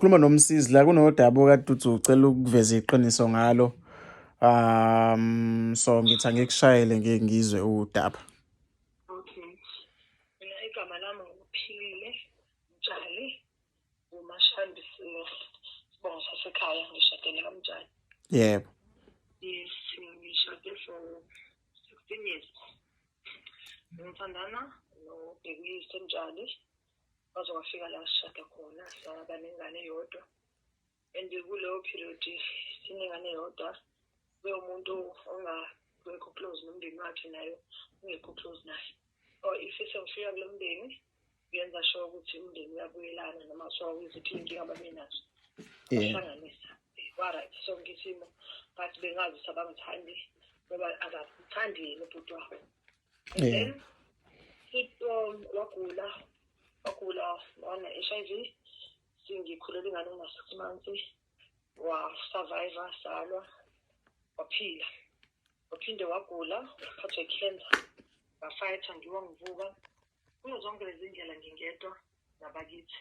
Ukhuluma nomsizi la kunodaba okade uthi ucela ukuveza iqiniso ngalo. So ngithi angikushayele ngike ngizwe udaba. Okay. Mina igama lami nguPhilile Mtshali, uMashandu sibongo sasekhaya, ngishadele kaMtshali. Yebo. Yes, ngishade for 16 years. Ngithandana noBhekuyise Mtshali. Kwaze kwafika la sishada khona, saba nengane eyodwa. And kuleyo period sinengane eyodwa, bewumuntu ongekho close nomndeni wakhe naye ungekho close naye. Or if sengifika kulo mndeni, kuyenza sure ukuthi umndeni uyabuyelana noma kuthiwa yiziphi iy'nkinga ababenazo. Bahlanganisa. Kwa-right sonke isimo, but bengazi ukuthi abangithandi ngoba abathandi yena ubhuti wabo. And then wagula, wagula wana-HIV, singikhulelwe ingane ngina-6 months, wa-survive, salwa, waphila. Waphinde wagula, waphathwa i-cancer, ngafayitha ngiwa ngivuka. Kuzo zonke lezi ndlela ngingedwa nabakithi.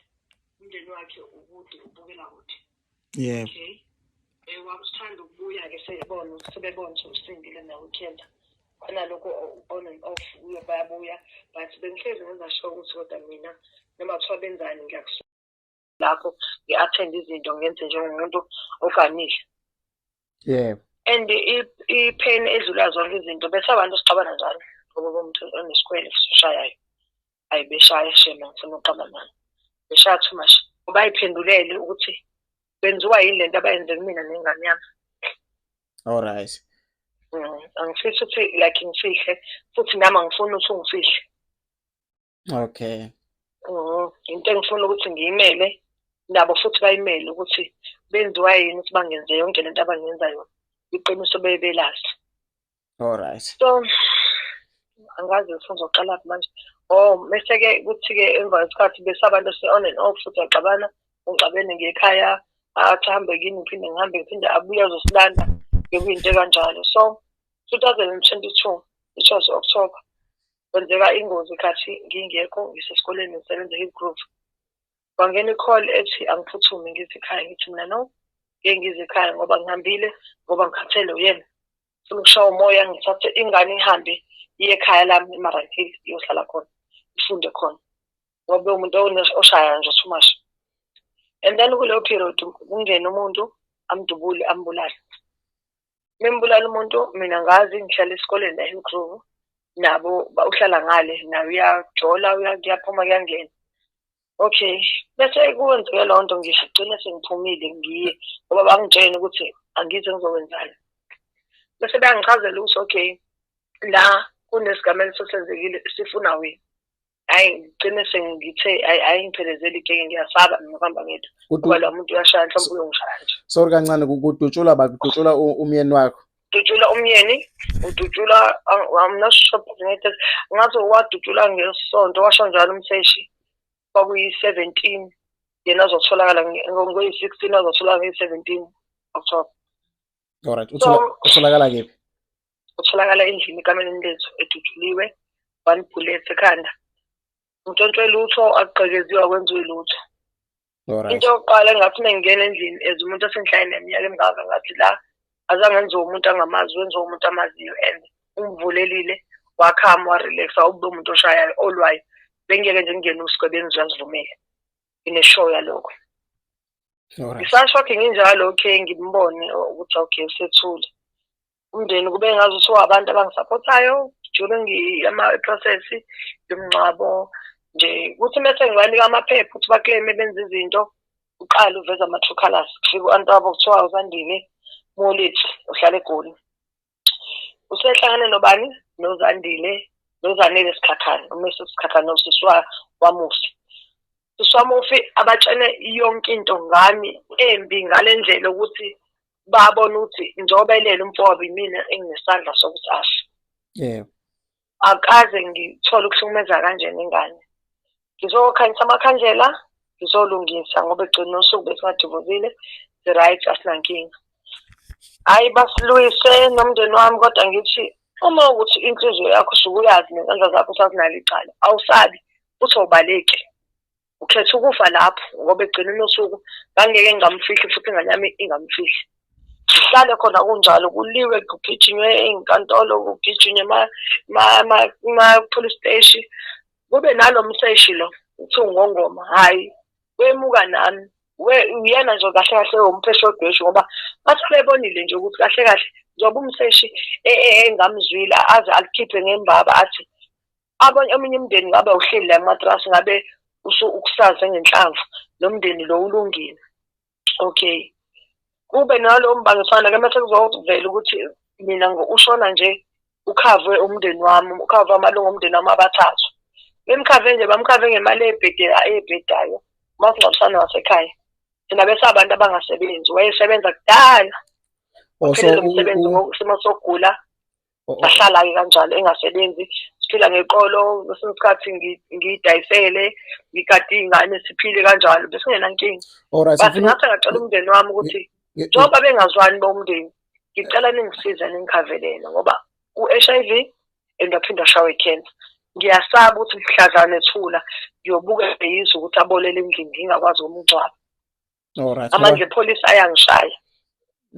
Umndeni wakhe ukude, ubukela kude. Okay. Wakuthanda ukubuya-ke sebona, sebebona ukuthi usindile nawe i-cancer. Kwanalokho on and off uye bayabuya, but bengihlezi ngenza sure ukuthi kodwa mina noma kuthiwa benzani ngiyakusuka lapho ngi-attend izinto ngenze njengomuntu oganile. And i-pain edlula zonke izinto bese abantu sixabana njalo ngoba umuntu onesikhwele futhi oshayayo. Ayi beshaya shame, ngifuna ukuqamba amanga. Beshaya too much. Bayiphendulele ukuthi benziwa yini lento abayenze kumina nengane yami. All right. Angifisi ukuthi like ngifihle futhi nami angifuni ukuthi ungifihle. Okay. Into engifuna ukuthi ngiyimele nabo futhi bayimele ukuthi benziwa yini ukuthi bangenze yonke lento abangenza yona. Iqiniso bebelazi. All right. So angazi ukuthi ngizoqala manje. Oh, bese ke kuthi ke emva kwesikhathi bese abantu se on and off futhi yaxabana, ngixabene ngekhaya, athi hambe kini ngiphinde ngihambe ngiphinde abuye azosilanda, bekuyinto kanjalo. So 2022, it was October, kwenzeka ingozi khathi ngingekho, ngisesikoleni ngisebenza eHillgrove. Kwangena i-call ethi angiphuthume ngize ekhaya, ngithi mina no, ngeke ngize ekhaya ngoba ngihambile ngoba ngikhathele uyena. Ngifuna ukushaya umoya, ngithathe ingane ihambe iye ekhaya lami eMariannhill iyohlala khona, ifunde khona. Ngoba umuntu oshaya nje too much. And then kuleyo period kungena umuntu amdubule ambulale. Membulala umuntu mina ngazi ngihlala esikoleni la eHillgrove, nabo uhlala ngale naye uyajola kuyaphuma kuyangena. Okay, bese kwenzeke leyo nto ngigcine sengiphumile ngiye ngoba bangitshela ukuthi angize ngizokwenzani. Bese bayangichazela ukuthi okay la kunesigameko esenzekile sifuna wena. Hhayi ngigcine sengithe hhayi hhayi ngiphelezele igenge, ngiyasaba mina ukuhamba ngedwa. Ngoba lo muntu uyashaya mhlawumbe uyongishaya nje. Sorry kancane, kudutshulwa bakudutshulwa umyeni wakho. Dutshula umyeni, udutshula, I'm not sure ngathi wadutshula ngesonto, washo njalo umseshi. Kwakuyi-17 yena azotholakala ngoyi-16, azotholakala ngeyi-17 October. All right, utholakala kephi? Utholakala endlini ekameleni lethu edutshuliwe, one bullet ekhanda. Ntshontshwe lutho, akugqekeziwe, akwenziwe lutho. Into yokuqala engathi uma ngingena endlini as umuntu osenhlanye neminyaka emingaka, ngathi la azange enziwe umuntu angamazi, wenziwe umuntu amaziyo and umvulelile wakhama wa-relax-a, awube umuntu oshayayo olwayo. Bengeke nje ngingene usigwebe ngizazivumela. Ngine-sure yalokho. Ngisasho-ke nginjalo, okay, ngimbone ukuthi okay usethule. Umndeni kube ngazuthi abantu abangisapothayo during ama-process yomngcwabo nje, kuthi mese ngibanika amaphepha ukuthi ba-claim-e benze izinto, uqale uveze ama-true colours. Kufika u-anti wabo kuthiwa uZandile Moleti uhlala eGoli. Usehlangane nobani? NoZandile, noZanele Sikhakhane, uMrs Sikhakhane usisi wamufi. Usisi wamufi abatshene yonke into ngami embi ngale ndlela ukuthi babona ukuthi njengoba elele umfowabo yimina enginesandla sokuthi afe. Akaze ngithole ukuhlukumeza kanjena ingane. Ngizokhanyisa amakhandlela, ngizolungisa ngoba ekugcineni usuku besingadivozile, si-right asinankinga. Hhayi basilwise nomndeni wami, kodwa ngithi uma ukuthi inhliziyo yakho usuke uyazi nezandla zakho usazinalo icala, awusabi futhi awubaleki. Ukhetha ukufa lapho ngoba ekugcineni kosuku ngangeke ngingamfihli futhi ingane yami ingamfihli. Kuhlale khona kunjalo, kuliwe, kugijinywe ey'nkantolo, kugijinywe ema-police steshi. Kube nalo mseshi lo kuthiwa uNgongoma, hhayi wemuka nami. Uyena nje kahle kahle umphehli odweshu ngoba bathi bebonile nje ukuthi kahle kahle njengoba umseshi engamzwile aze alikhiphe ngembaba athi abanye omunye umndeni ngabe uhleli la ematrasi ngabe ukusaze ngenhlamvu lo mndeni lo ulungile. Okay, kube nalowo mbangiswana-ke mase kuzovela ukuthi mina ushona nje ukhavwe umndeni wami, ukhavwe amalungu omndeni wami abathathu. Bemkhave nje bamkhave ngemali ebhedayo, umasingcwabisane wasekhaya. Thina besabantu abangasebenzi, wayesebenza kudala. Oh, so Waphelelwa umsebenzi ngosimo sokugula. Sahlala-ke kanjalo engasebenzi, siphila ngeqolo, kwesinye isikhathi ngiyidayisele, ngigade iy'ngane siphile kanjalo, besingenankinga. Alright, But ngathi ngacela umndeni wami ukuthi njengoba bengazwani bomndeni, ngicela ningisize ningikhavelele ngoba u-HIV and waphinde washawa i-cancer. Ngiyasaba ukuthi mhlazane ethula ngiyobuka yizwe ukuthi abolele endlini ngingakwazi ukumngcwaba. Alright. Amandla epholisa ayangishaya.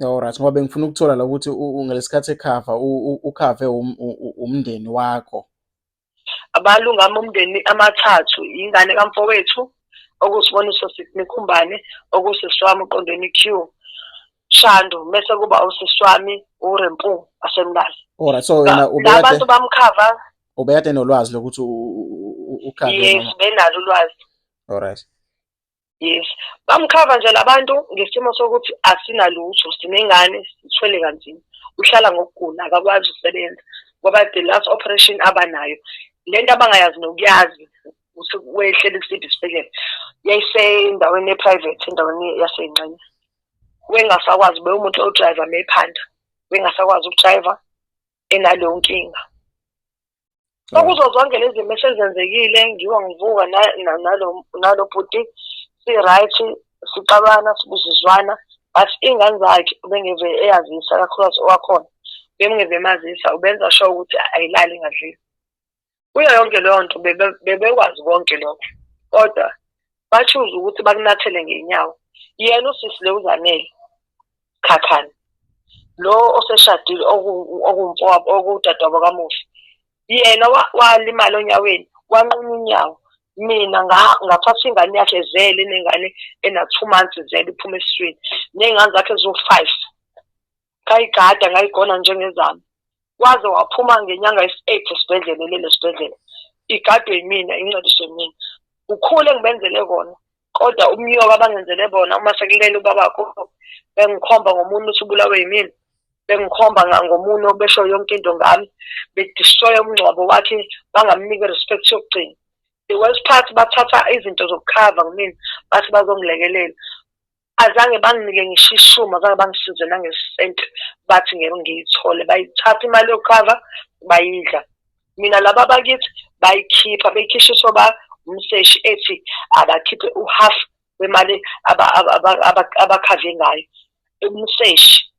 Alright, ngoba bengifuna ukuthola la ukuthi ngalesikhathi ekhava ukhave umndeni wakho. Amalungu ami omndeni amathathu, ingane kamfowethu okuwuSiboniso Sydney Khumbane, okuwusisi wami uQondeni Q Shandu, mese kuba usisi wami uRempu waseMlazi. Alright, so wena ubekade labantu bamkhava, ubekade nolwazi lokuthi ukhave. Yes, benalo ulwazi. Alright. Yes, bamkhava nje labantu ngesimo sokuthi asinalutho, sinengane, sithwele kanzima. Uhlala ngokugula, akakwazi ukusebenza ngoba the last operation abanayo le nto abangayazi nokuyazi ukuthi wehlele kusiphi isibhedlela, yayisendaweni e-private, endaweni yasey'ngxenye. Wengasakwazi, bewumuntu odrayiva mephanda, wengasakwazi ukudrayiva enaleyo nkinga. So kuzo zonke lezi zimo esezenzekile ngiwa ngivuka nalo bhuti si-right, sixabana, sibuzizwana, but iy'ngane zakhe ubengeve eyazisa, kakhulukazi owakhona bengeve emazisa, ubenza sure ukuthi ayilali ingadlile. Kuyo yonke leyo nto bebekwazi konke lokho, kodwa ba-choose ukuthi bakunathele ngey'nyawo. Yena usisi lo uZanele Khakhane, lo oseshadile okuwumfowabo okuwudadewabo kamufi, yena walimala onyaweni, wanqunywa unyawo. Mina ngathatha ingane yakhe ezele, enengane ena-2 months izele iphuma esiswini, ney'ngane zakhe eziwu-5. Ngayigada ngayigona njengezami. Waze waphuma ngenyanga yesi-8 esibhedlela, elele esibhedlela. Igadwe yimina, inceliswe yimina. Kukhulu engibenzele kona, kodwa umnyoka abangenzele bona uma sekulele ubabakho, bengikhomba ngomunwe ukuthi ubulawe yimina, bengikhomba ngomunwe besho yonke into ngami, bedestroy umngcwabo wakhe, bangamniki i-respect yokugcina. The worst part, bathatha izinto zokukhava kumina, bathi bazongilekelela. Azange banginike ngisho ishumi, azange bangisize nangesenti, bathi ngeke ngiyithole. Bayithatha imali yokukhava bayidla. Mina laba bakithi bayikhipha, beyikhishiswa ba umseshi ethi abakhiphe u-half wemali abakhave ngayo. Umseshi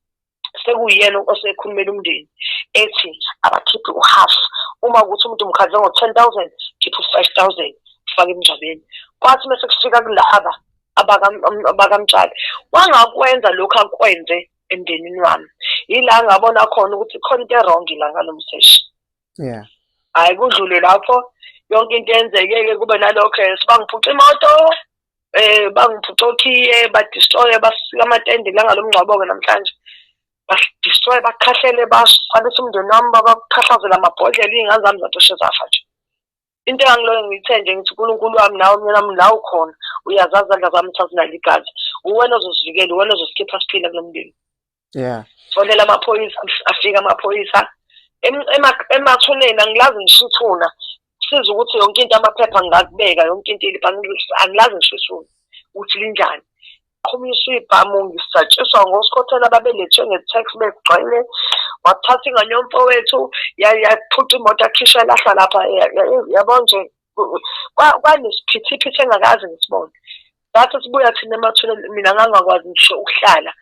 sekuyena osekhulumela umndeni ethi abakhiphe u-half, uma ukuthi umuntu umkhaze ngo-10,000, khipha u-5,000 ufake emngcwabeni. Kwathi mese kufika kulaba abakaMtshali, wangakwenza lokhu akwenze emndenini wami. Yila ngabona khona ukuthi khona into e-wrong la ngalo mseshi. Hhayi, kudlule lapho yonke into eyenzeke-ke, kube nalokho sibangiphuca imoto, bangiphuca okhiye, badestroye, basika amatende ilanga lomngcwabo-ke namhlanje. Badestroye, bakhahlele, basabisa umndeni wami, babakhahlazela amabhodlela, iy'ngane zami zacishe zafa nje. Into engangiloke ngiyithe nje ngithi uNkulunkulu wami nawe myeni wami la ukhona, uyazazi izandla zami ukuthi azinalo igazi. Uwena ozosivikela, uwena ozosikhipha siphile kulo mndeni. Fonela amaphoyisa, afika amaphoyisa emathuneni, angilazi ngisho ithuna. Siza ukuthi yonke into amaphepha ngingakubeka, yonke into ilipha, angilazi ngisho ithuna ukuthi linjani. Qhumiswa ibhamu, ngisatshiswa ngosikhothela ababelethwe nge-tax begcwele. Wathatha ingane yomfowethu, yaphuca imoto, yakhishwa yalahlwa lapha, yabo nje kwanesiphithiphithi engakaze ngisibone. Sathi sibuya thina emathuneni, mina ngangakwazi ngisho ukuhlala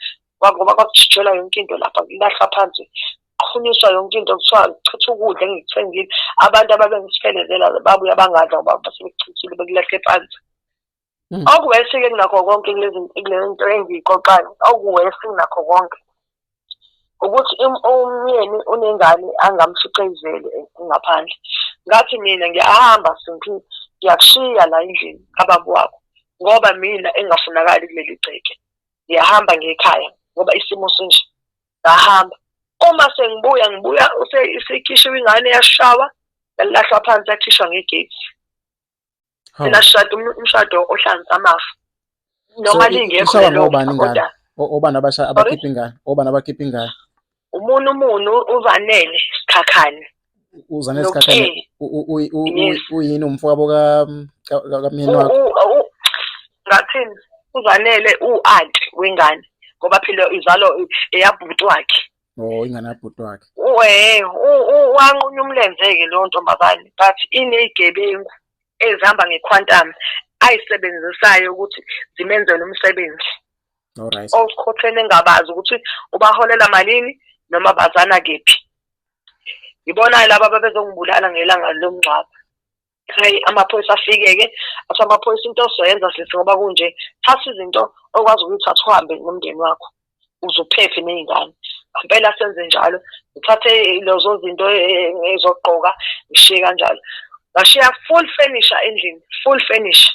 ngoba kwakujijelwa yonke into lapha, kulahlwa phansi, qhunyiswa yonke into, kuthiwa chitha ukudla engikuthengile. Abantu ababengisiphelezela babuya bangadla ngoba base bekuchithile, bekulahle phansi. Okuwesi-ke kunakho konke kulezi kule nto engiyixoxayo, okuwesi kunakho konke ukuthi umyeni unengane angamfica eyizele ngaphandle. Ngathi mina ngiyahamba Simphiwe, ngiyakushiya la endlini kababa wakho ngoba mina engingafunakali kuleli gceke. Ngiyahamba ngiya ekhaya ngoba isimo sinje. Ngahamba. Uma sengibuya ngibuya isikhishiwe ingane yashawa yalahlwa phansi yakhishwa ngegate. Thina sishada umshado ohlanzisa amafa. Noma lingekho lelo ngobani ingane? Obani abasha abakhipha ingane? Obani abakhipha ingane? Umuntu umunu uZanele Sikhakhane. UZanele Sikhakhane uyini umfowabo ka kamyeni wakho? Ngathini? UZanele u-anti wengane ngoba phela izalo eyabhuti wakhe. Oh, ingane yabhuti wakhe. We, wanqunywa umlenze-ke leyo ntombazane but inezigebengu ezihamba ngequantum ayisebenzisayo ukuthi zimenzele umsebenzi. Alright. Osikhotheni engabazi ukuthi ubaholela malini noma bazana kephi. Ngibona laba ababezongibulala ngelanga lomngcwabo. Hhayi amaphoyisa afike-ke athi amaphoyisa into osoyenza sisi ngoba kunje thatha izinto okwazi ukuyithatha uhambe nomndeni wakho uze uphephe ney'ngane. Ngampela senze njalo ngithathe lezo zinto ezokugqoka ngishiye kanjalo. Ngashiya full furniture endlini, full furniture.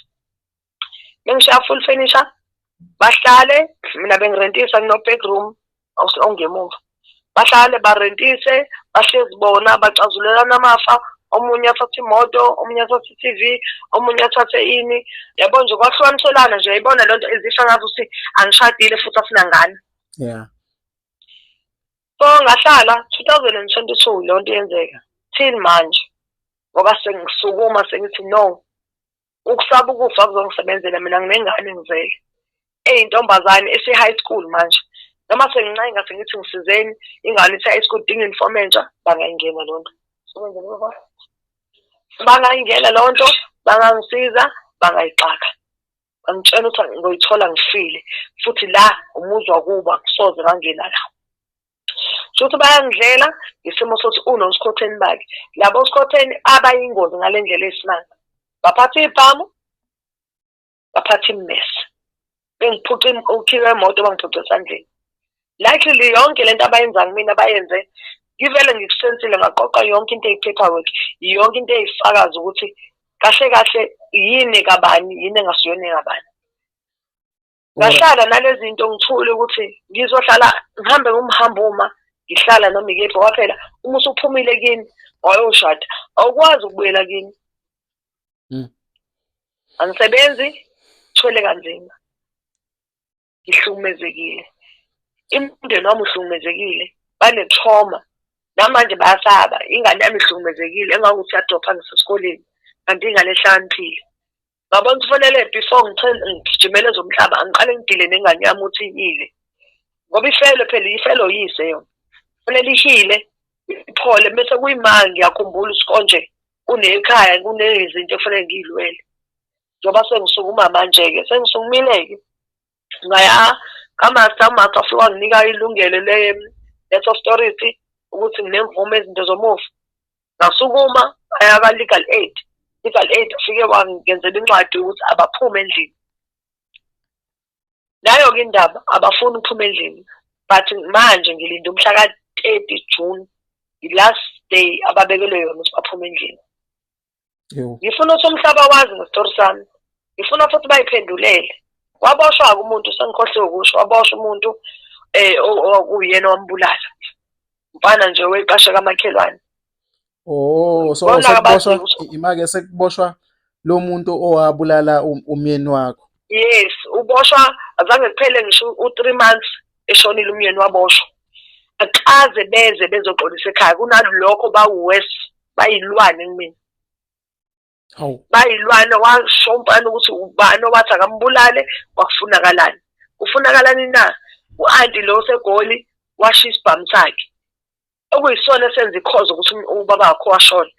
Bengishiya full furniture bahlale mina bengirentisa kuno-back room ongemuva bahlale barentise bahlezi bona baxazulelana amafa omunye athathe imoto omunye athathe i-TV omunye athathe ini yabo nje kwahlukaniselana nje yayibona lento izisho ngathi ukuthi angishadile futhi asinangane yeah. So ngahlala 2022 leyo nto yenzeka till manje ngoba sengisukuma sengithi no ukusaba ukufa kuzongisebenzela mina nginengane ngizele eyintombazane ese-high school manje noma sengincenga sengithi ngisizeni ingane ise-high school idinga uniform entsha bangayingena loo nto bangayingena loo nto bangangisiza bangayixaka bangitshela ukuthi ngoyithola ngifile futhi la umuzi wakubo akusoze ngangena la. Shuthi bayangidlela ngesimo sokuthi unosikhotheni bakhe. Labo sikhotheni abayingozi ngale ndlela eyisimanga. Baphatha iy'bhamu, baphatha imimese. Bengiphuca ukhiye wemoto bangiphuca esandleni. Luckily yonke lento abayenza kumina bayenze ngivele ngikusensile ngaqoqa yonke into eyi-paperwork, yonke into eyifakazi ukuthi kahle kahle yini kabani, yini engasiyona ekabani. Ngahlala nalezi zinto ngithule ukuthi ngizohlala ngihambe ngumhambo uma ngihlala noma ikephi ngoba phela uma usuphumile kini wayoshada awukwazi ukubuyela kini. Angisebenzi, thwele kanzima. Ngihlukumezekile. Imndeni wami uhlukumezekile, bane-trauma. Namanje bayasaba, ingane yami ihlukumezekile engangokuthi iyadropha ngisesikoleni kanti ingane ehlakaniphile. Ngabona ukuthi kufanele before ngigijimele ezomhlaba angiqale ngidile nengane yami ukuthi iyile. Ngoba ifelo phela ifelo yise yona. Kufanele ihile, iphole bese kuyima ngiyakhumbula ukuthi konje kunekhaya kunezinto ekufanele ngiy'lwele. Njengoba sengisukuma manje-ke sengisukumile-ke ngaya ka-master, u-master wafike wanginika ilungelo le-death of authority ukuthi nginemvume izinto zomufi. Ngasukuma ngaya ka-legal aid, legal aid ufike wangenzela incwadi yokuthi abaphume endlini. Nayo-ke indaba abafuni ukuphuma endlini but manje ngilinde umhla ka-30 June, i-last day ababekelwe yona ukuthi baphume endlini. Ngifuna ukuthi umhlaba wazi ngesitori sami, ngifuna futhi bayiphendulele. Waboshwa-ke umuntu sengikhohliwe ukusho, waboshwa umuntu okuyena owambulala. Umfana nje oweqashe kamakhelwane. Oh, so sekuboshwa imake sekuboshwa lo muntu owabulala umyeni wakho. Yes, uboshwa azange kuphele ngisho u-3 months eshonile umyeni waboshwa. Akaze beze bezoxolisa ekhaya kunalokho bawu-worse bayilwane kumina. Hawu. Bayilwane washo umfana ukuthi ubani owathi akambulale kwakufunakalani. Kufunakalani na? U-anti lo oseGoli washiya isibhamu sakhe. Okuyisona esenza ikhozo ukuthi ubaba wakho washona.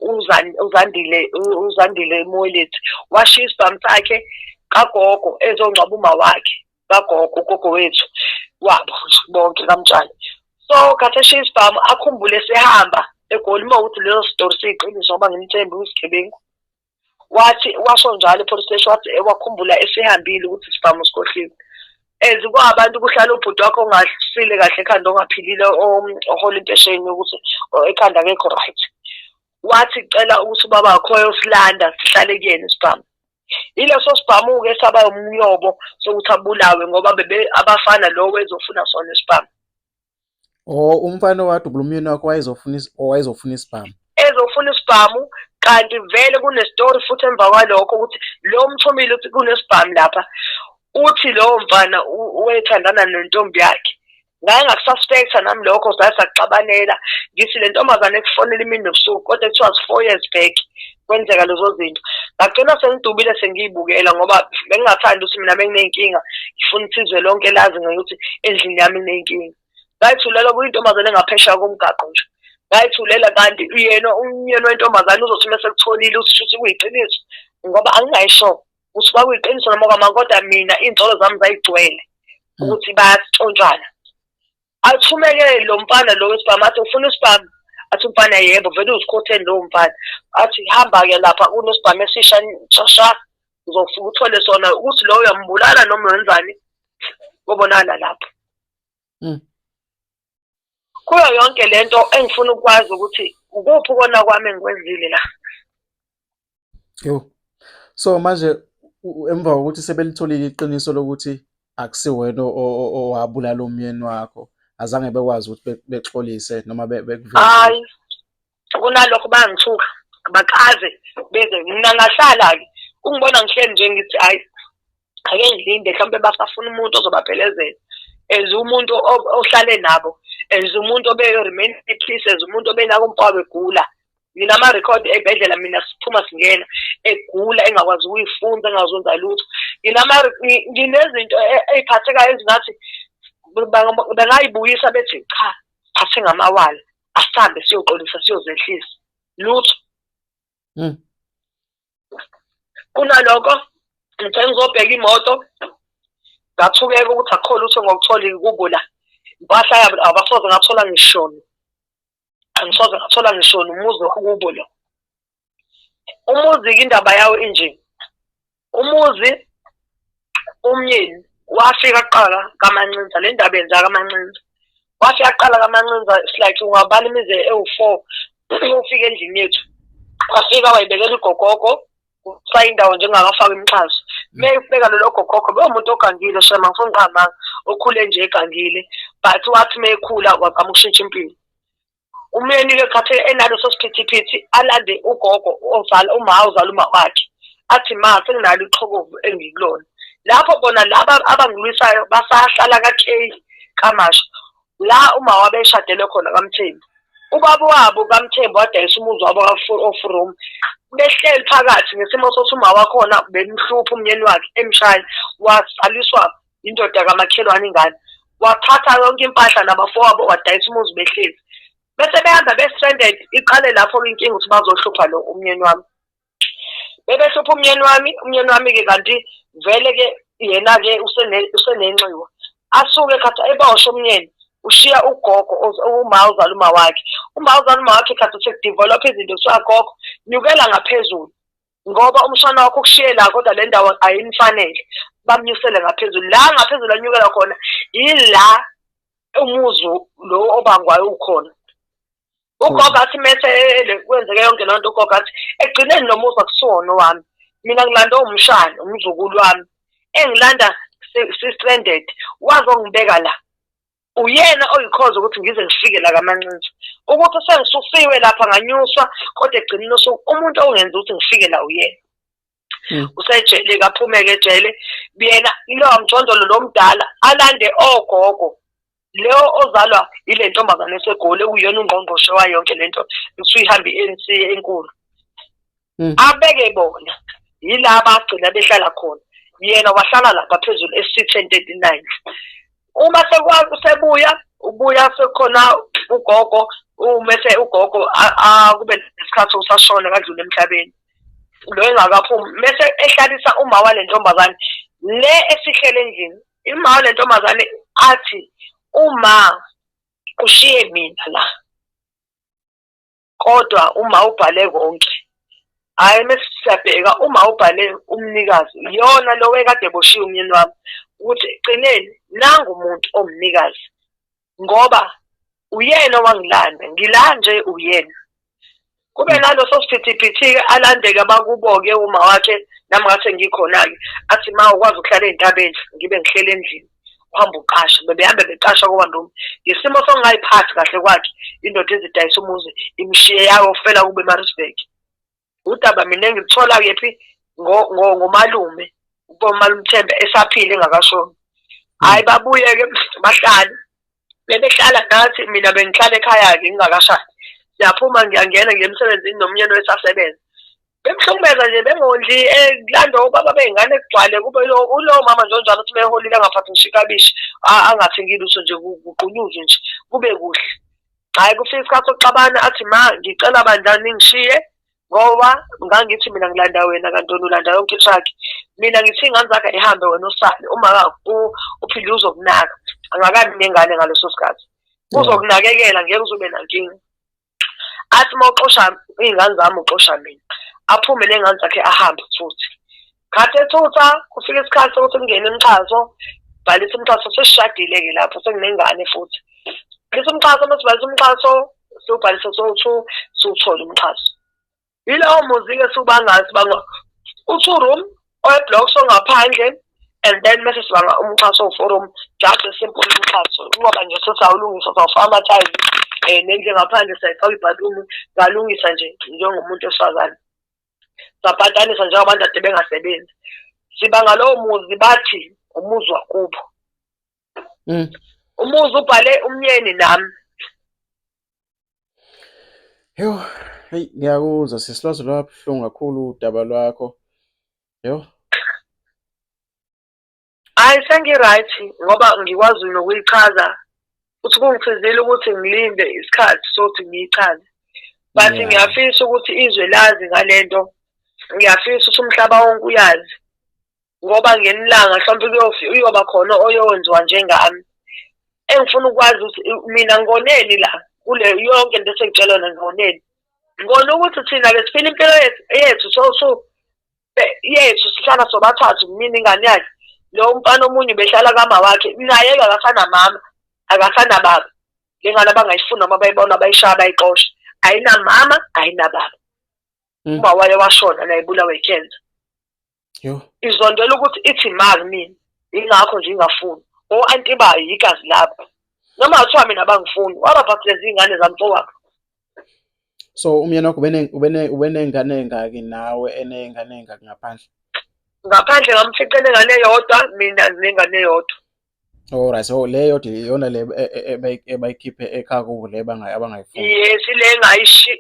UZandile uZandile Moeletsi washiya isibhamu sakhe kagogo ezongcwaba uma wakhe kagogo ugogo wethu wabo bonke kaMtshali. So khathi eshiya isibhamu akhumbule sehamba eGoli uma ukuthi leso sitori siyiqiniso ngoba ngimthembi uyisigebengu. Wathi washo njalo e-police station, wathi wakhumbula esehambile ukuthi isibhamu sikhohliwe. As kwabantu kuhlala ubhuti wakho ongasile kahle ekhanda, ongaphilile, ohola impesheni, ukuthi ekhanda akekho right. Wathi cela ukuthi ubaba wakho ayosilanda sihlale kuyena isibhamu. Yileso sibhamu-ke saba umnyobo sokuthi abulawe, ngoba bebe abafana lo wezofuna sona isibhamu. Oh, umfana owadubula umyeni wakho wayezofuna isibhamu. Ezofuna isibhamu, kanti vele kunestori futhi emva kwalokho ukuthi lo mthumile uthi kunesibhamu lapha. Uthi lowo mfana wethandana nentombi yakhe. Ngake ngakususpecta nami lokho, saye sakuxabanela. Ngithi le ntombazane ekufonela imini nobusuku, kodwa it was 4 years back kwenzeka lezo zinto. Ngagcina sengidubile sengiyibukela, ngoba bengingathandi ukuthi mina benginey'nkinga ngifuna ukuthi izwe lonke lazi ngokuthi endlini yami iney'nkinga. Ngayithulela kuyintombazane engaphesheya komgaqo nje. Ngayithulela, kanti yena umyeni wentombazane uzothi uma sekutholile ukuthi shuthi kuyiqiniso, ngoba angingayisho ukuthi kwakuyiqiniso noma kwama, kodwa mina iy'nsolo zami zayigcwele ukuthi bayasitshontshana. Athumeke lo mfana lo wesibhamu, athi ufuna isibhamu, athi umfana yebo, vele uzikhotheni lowo mfana. Athi hamba-ke lapha kunesibhamu esisha shasha, uzofika uthole sona, ukuthi lo uyambulala noma wenzani kobonana lapho. Kuyo yonke lento engifuna ukwazi ukuthi ukuphi kona kwami engikwenzile la. Yo. So manje emva kokuthi sebelitholile iqiniso lokuthi akusiwena owabulala umyeni wakho, azange bekwazi ukuthi bexolise noma bekuveze? Hayi, kunalokho bayangithuka, bakaze beze mina ngahlala-ke ungibona ngihleli nje, ngithi hhayi, ake ngilinde mhlawumbe basafuna umuntu ozobaphelezela as umuntu ohlale nabo, as umuntu obe-remain peace, as umuntu obenaka umfowabo egula. Nginama-record ey'bhedlela mina, siphuma singena, egula, engakwazi ukuyifunza, engakwazi ukwenza lutho. Nginezinto ey'phathekayo ezingathi bengayibuyisa bethi cha, siphathe ngamawala, asihambe siyoxolisa, siyozehlisa, lutho. Kunalokho ngithe ngizobheka imoto, ngathukeka ukuthi akukho lutho ngokuthola kubo la. Impahla yabo abasoze ngathola ngishona, angisoze ngathola ngisho nomuzi wakubo lo. Umuzi-ke indaba yawo inje, umuzi umyeni wafika kuqala kaMancinza, le ndaba yenzeka kaMancinza. Wafika kuqala kaMancinza, it's like ungabala imizi ewu-4 ufike endlini yethu. Wafika wayibekela igogogo, kusayindawo nje engakafakwa imixhaso. Uma efika lolo gogogo, bewumuntu ogangile shame, angifuni ukuqamba amanga, okhule nje egangile, but wathi uma ekhula wazama ukushintsha impilo. Umyeni-ke khathi enaleso siphithiphithi, alande ugogo ozala uma, ozala uma wakhe, athi ma senginalo iqhokovu engikulona. Lapho bona laba abangilwisayo basahlala ka-K kaMashu, la uma wabe eshadele khona kaMthembu. Ubaba wabo kaMthembu wadayisa umuzi wabo off-room, behleli phakathi ngesimo sokuthi uma wakhona bemhlupha umyeni wakhe, emshaya, wasaliswa indoda kamakhelwane ingane. Wathatha yonke impahla nabafowabo, wadayisa umuzi behlezi. Bese behamba be-stranded, iqale lapho-ke inkinga ukuthi bazohlupha lo umyeni wami. Bebehlupha umyeni wami, umyeni wami-ke kanti vele-ke yena-ke usenenxiwa. Asuke khathi eboshwe umyeni, ushiya ugogo, uma ozala uma wakhe. Uma ozala uma wakhe khathi sekudevelop izinto, kuthiwa gogo nyukela ngaphezulu ngoba umshana wakho ukushiye la, kodwa le ndawo ayimfanele. Bamnyusele ngaphezulu. La ngaphezulu anyukela khona ila umuzi lo obangwayo ukhona. Ugogo athi mese kwenzeke yonke loo nto, ugogo athi ekugcineni lo muzi akusiwona owami, mina ngilanda umshana, umzukulu wami engilanda si-stranded, wazongibeka la, uyena oyikhoza ukuthi ngize ngifike la kaMancinza, ukuthi sengisusiwe lapha nganyuswa, kodwa ekugcineni usuku umuntu ongenza ukuthi ngifike la uyena. Usejele, kaphumeke ejele yena lowa mjondolo lo mdala, alande ogogo leyo ozalwa ile ntombazane esegoli, ekuyiyona ungqongqoshe wayo yonke lento isuyihamba i-ANC enkulu. Abeke bona yilaba agcina behlala khona, yena wahlala lapha phezulu e-C1039. Uma sebuya ubuya sekukhona ugogo, umese ugogo kube nesikhathi usashona, kadlula emhlabeni lo engakaphumi, mese ehlalisa uma wale ntombazane le esihlele endlini. Ima wale ntombazane athi uma ushiye mina la, kodwa uma ubhale konke, hhayi. Siyabheka uma ubhale umnikazi, iyona lo wekade eboshiwe umyeni wami, ukuthi ekugcineni nangu umuntu owumnikazi ngoba uyena owangilanda, ngila nje uyena. Kube naloso siphithiphithi-ke alandeke abakubo-ke uma wakhe nami ngase ngikhona-ke athi ma ukwazi ukuhlala ey'ntabeni ngibe ngihleli endlini uhambe uqasha bebehambe beqasha kobandume ngesimo sokungayiphathi kahle kwakhe indoda ezidayisa umuzi imshiye yayofela kube eMaritzburg. Udaba mina engiluthola kephi ngomalume umalume Themba esaphila engakashoni. Hhayi babuye-ke bahlale bebehlala nathi mina bengihlala ekhaya-ke ngingakashadi. Siyaphuma ngiyangena ngiye emsebenzini nomyeni wesasebenza. Bemhlukumeza nje bengondli kulanda obaba bey'ngane kugcwale kube ulowo mama nje onjalo uthi meholile angaphathi ngisho iklabishi angathengi lutho nje kugqunyuzwe nje kube kuhle. Hhayi kufika isikhathi sokuxabana athi ma ngicela bandla ningishiye ngoba ngangithi mina ngilanda wena kanti wena ulanda yonke i-truck. Mina ngithi iy'ngane zakhe ayihambe wena usale uma uphinde uzokunaka. Angakabi nengane ngaleso sikhathi. Uzokunakekela ngeke uze ube nankinga. Athi uma uxosha iy'ngane zami uxosha mina. Aphume ney'ngane zakhe ahambe futhi. Khathi ethutha kufika isikhathi sokuthi kungene imixhaso, bhalisa umxhaso sesishadile-ke lapho senginengane futhi. Bhalisa umxhaso uma sibhalisa umxhaso siwubhalise sowu-two siwuthole umxhaso. Yilowo muzi-ke siwubangayo sibanga u-two room owe-blocks ongaphandle and then mese sibanga umxhaso owu-four room just a simple umxhaso ngoba nje sesawulungisa sawufaka ama-tiles nendlu engaphandle sayifaka ibhalumu ngalungisa nje njengomuntu wesifazane. Sapatanisa njengabantu ade bengasebenzi. Sibanga lowo muzi bathi umuzi wakubo. Umuzi ubhale umyeni nami. Yho, heyi ngiyakuzwa sisi lwaze lwabuhlungu kakhulu udaba lwakho. Yho. Hhayi sengi-right ngoba ngikwazi nokuyichaza futhi kungisizile ukuthi ngilinde isikhathi sokuthi ngiyichaze. But ngiyafisa ukuthi izwe lazi ngale nto, ngiyafisa ukuthi umhlaba wonke uyazi ngoba ngelinye ilanga mhlawumpe uyoba khona oyowenziwa njengami. Engifuna ukwazi ukuthi mina ngoneni la kule yonke into esengitshela yona ngoneni. Ngona ukuthi thina besiphila impilo yethu so yethu sihlala sobathathu mina ingane yakhe lo mfana omunye ubehlala kama wakhe naye-ke akasanamama akasanababa le ngane abangayifuni noma bayibona bayishaya bayixosha ayinamama ayinababa. Uma waye washona naye ibulawa i-cancer. Izondela ukuthi ithi ma kumina ingakho nje ingafuni o-anti bayo yigazi labo noma kuthiwa mina bangifuni wabaphathi lezi iy'ngane zamfowabo. So umyeni wakho ubeney'ngane ey'ngaki nawe eney'ngane ey'ngaki ngaphandle? Ngaphandle ngamfica enengane eyodwa mina nginengane eyodwa. Alright, so le yodwa iyona le ebayikhiphe ekhaya kubo le abangayifuni. Yes, le engayishi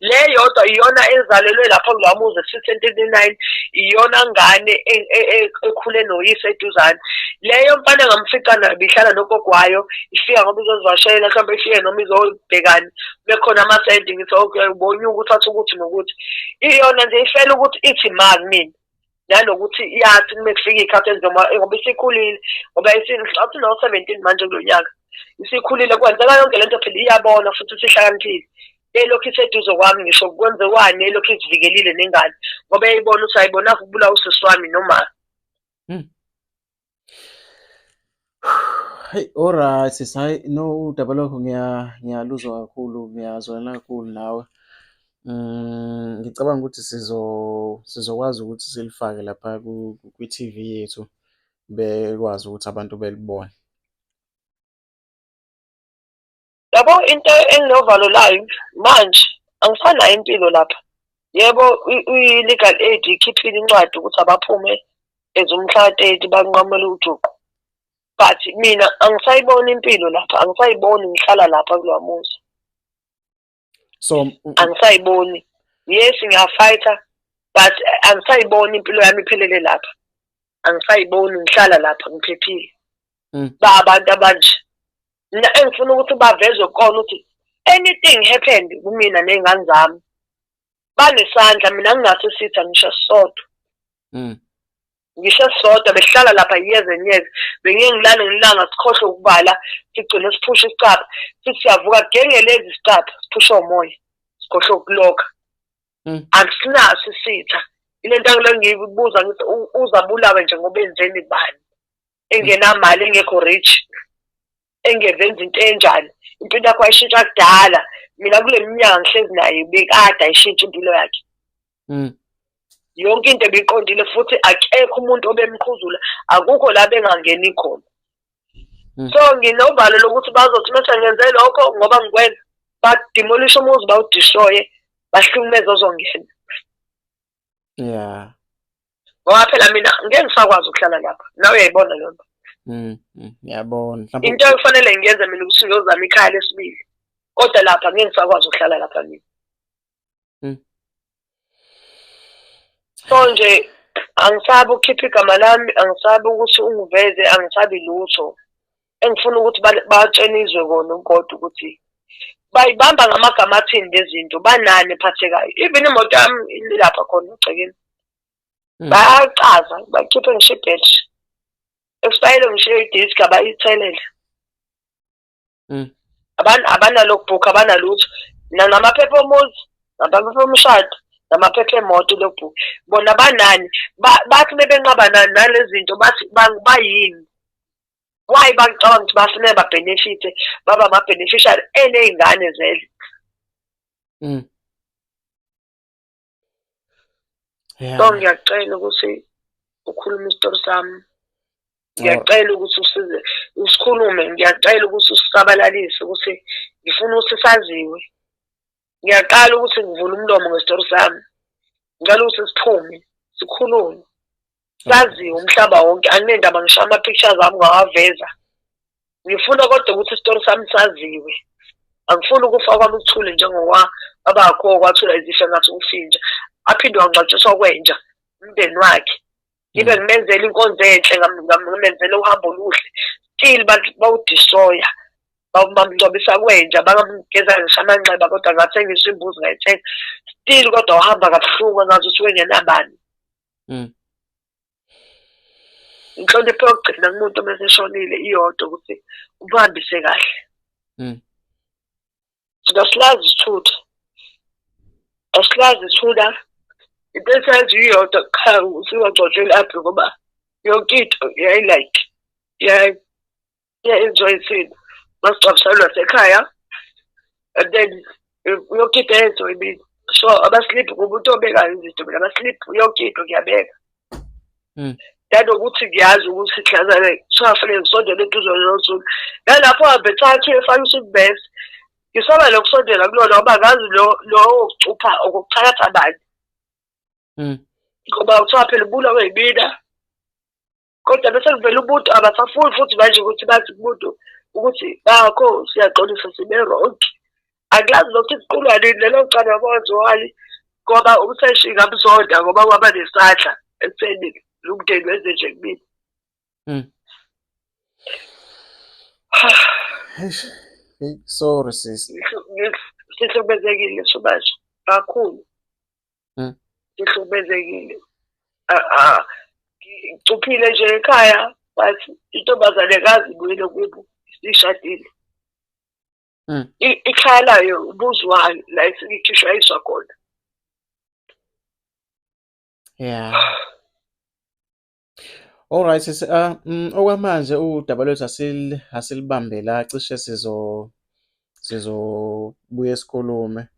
le yodwa iyona ezalelwe lapha kulowa muzi 639 iyona ngane ekhule noyise eduzane. Leyo mfana ngamfica nayo ibihlala nogogo wayo ifika ngoba izozivashela mhlawumbe ifike noma izobhekani bekhona amasenti ngithi okay ubonyuka uthatha ukuthi nokuthi iyona nje ifela ukuthi ithi ma kumina nanokuthi iyathi uma kufika iy'khathi ezinoma ngoba isikhulile ngoba athi no-17 manje kulo nyaka isikhulile kwenzeka yonke lento phela iyabona futhi isihlakaniphile elokhu iseduze kwami ngisho kwenzekwani elokhu izivikelile nengane ngoba eyibona ukuthi ayibonakho ukubulawa usisi wami noma. Hey, alright sis, hayi no udaba lwakho ngiyaluzwa kakhulu, ngiyazwelana kakhulu nawe. Ngicabanga ukuthi sizokwazi ukuthi silifake lapha kwi-T_V yethu bekwazi ukuthi abantu belibone. Yabo into enginovalo layo manje angisanayo impilo lapha. Yebo, i-legal aid ikhiphile incwadi ukuthi abaphume as umhla ka-30 banqamule ujuqu. But mina angisayiboni impilo lapha, angisayiboni ngihlala lapha kulowa muzi. So angisayiboni. Yes, ngiyafayitha but angisayiboni impilo yami iphelele lapha. Angisayiboni ngihlala lapha ngiphephile. Ba abantu abanje. Mina engifuna ukuthi bavezwe kukona ukuthi anything happened kumina ney'ngane zami banesandla mina nginaso isitha ngisho esisodwa. Ngisho esisodwa besihlala lapha years and years bengiye ngilale ngilanga sikhohlwe ukubala sigcine siphusha isicabha sithi siyavuka kugengelezi isicabha siphushe umoya sikhohlwe ukulokha. Akusinaso isitha. Ile nto angilokhu ngiyibuza ngithi uzabulawe nje ngoba enzeni bani? Engenamali, engekho rich, engezenza into enjani. Impilo yakho wayishintsha kudala. Mina kule minyaka ngihlezi naye bekade ayishintsha impilo yakhe. Yonke into ebiqondile futhi akekho umuntu obemqhuzula, akukho la bengangeni khona. So nginovalo lokuthi bazothi mase ngenze lokho ngoba ngikwenza, bademolishe umuzi, bawudestroye, bahlukumeze ozongena. Ngoba phela mina ngeke ngisakwazi ukuhlala lapha. Nawe uyayibona leyo nto. Ngiyabona. Into ekufanele ngiyenze mina ukuthi ngiyozama ikhaya lesibili. Kodwa lapha ngeke ngisakwazi ukuhlala lapha mina. So nje angisabi ukukhipha igama lami, angisabi ukuthi ungiveze, angisabi lutho. Engifuna ukuthi batshene izwe kona uGod ukuthi bayibamba ngamagama athini lezinto, banani ephathekayo. Even imoto yami ilapha khona egcekeni. Bayacaza, bakhiphe ngisho ibhetri. Expired ngisho idisk abayithelele. Abanalogbook, abanalutho. Namaphepha omuzi, namaphepha omshado, namaphepha emoto logbook. Bona banani? Bathi bebenqaba nalezi zinto bathi bayini? Why bacabanga ukuthi bafuneka ba-benefit-e, baba ama-beneficiary eney'ngane zele? So ngiyacela ukuthi ukhulume isitori sami. Ngiyacela ukuthi usize usikhulume, ngiyacela ukuthi usisabalalise ukuthi ngifuna ukuthi saziwe. Ngiyaqala ukuthi ngivule umlomo ngesitori sami. Ngicela ukuthi siphume, sikhulume. Saziwe umhlaba wonke, anginendaba ngisho ama-pictures ami ngawaveza. Ngifuna kodwa ukuthi isitori sami saziwe. Angifuni ukufa kwami kuthule njengoba babakho kwathula izifo engathi ufinja. Aphinde wangcwatshiswa kwenja umndeni wakhe. Ngibe ngimenzela inkonzo enhle, ngimenzela uhambo oluhle. Still bantu bawudestroya. Bamngcwabisa kwenja, bangamgeza ngisho amanxeba kodwa ngathenga ngisho imbuzi ngayithenga. Still kodwa wahamba kabuhlungu engazi ukuthi wengenabani. Inhlonipho yokugcina kumuntu uma eseshonile iyodwa ukuthi umhambise kahle. Thina silazi isithutha. Asilazi ithuna. Into esazi iyodwa qha ukuthi ungagcotshwa laphi ngoba yonke into yayi-like iya-enjoy thina. Masigcwabisana nasekhaya and then yonke into eyenziwa imina. So abasliphi ngumuntu obekayo izinto mina abasliphi yonke into ngiyabeka. Nanokuthi ngiyazi ukuthi mhlazane kuthiwa fanele ngisondele eduze noZulu. Nalapho hambe ethathe efake isibese. Ngisaba nokusondela kulona ngoba ngazi lo lo wokucupha okokuthakatha bani. Ngoba kuthiwa phela ubulawe yimina. Kodwa bese kuvela umuntu abasafuni futhi manje ukuthi bathi kumuntu ukuthi bakho siyaxolisa sibe wrong. Angilazi nokuthi kuqulwa nini lelo cala kwenziwani ngoba umseshi ngamzonda ngoba waba nesandla ekutheni umndeni wenze nje kumina. Eish, hey, sorry sis. Sihlukumezekile Subashi kakhulu. Sihlukumezekile. Ngicuphile nje ekhaya but intombazane kazi ibuyele kubo isishadile. Ikhaya layo umuzi wayo la ifike ikhishwa yiswa khona. Yeah. Alright sis, okwamanje udaba lwethu asilibambe la, cishe sizobuye sikhulume.